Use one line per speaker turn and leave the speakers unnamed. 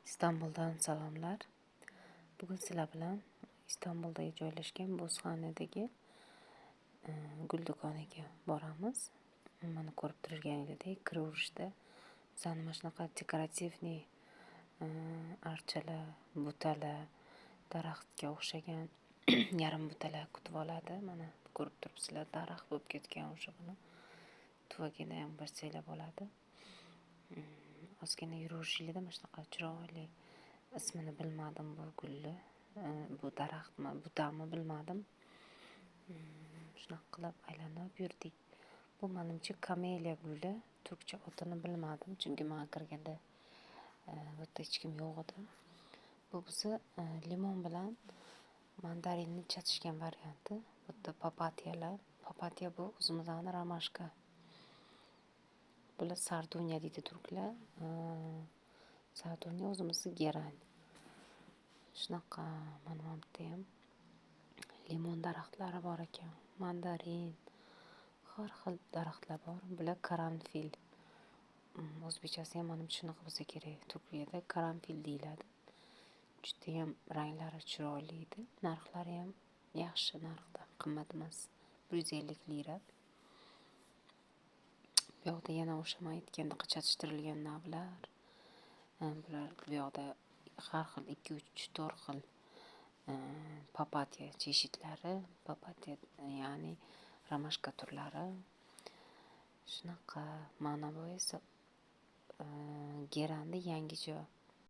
Istanbuldan salomlar. Bugun sizlar bilan Istanbulda joylashgan Bozxonadagi gul do'koniga boramiz. Mana, ko'rib turganingizdek, kiraverishda bizani mana shunaqa декоративный archalar, butalar, daraxtga o'xshagan yarim butalar kutib oladi. Mana, ko'rib turibsizlar, daraxt bo'lib ketgan уже buni. Tuvagini ham bilsanglar bo'ladi. Ozgina yuraverishinglarda mana shunaqa chiroyli, ismini bilmadim bu gulni, bu daraxtmi, butami, bilmadim. Shunaqa qilib aylanib yurdik. Bu, manimcha, kameliya guli. Turkcha otini bilmadim, chunki man kirganda bu yerda hech kim yo'q edi. Bu bo'lsa limon bilan mandarinni chatishgan varianti. Bu yerda папаротник lar. Папоротник bu o'zimizni ромашка. Bular sardunya deydi turklar. Sardunya o'zimizni герань. Shunaqa, mana bu yerda ham limon daraxtlari bor ekan, mandarin, har xil daraxtlar bor. Bular karanfil. O'zbekchasi ham, manimcha, shunaqa bo'lsa kerak. Turkiyada karanfil deyiladi. Judayam ranglari chiroyli edi. Narxlari ham yaxshi narxda, qimmat emas. 150 lira. Bu yoqda yana o'sha man aytgandaqa chatishtirilgan navlar. Bular bu yoqda har xil ikki, uch, to'rt xil папоротник чешит lari, папоротник, ya'ni ромашка turlari. Shunaqa. Mana bu esa герань ni yangicha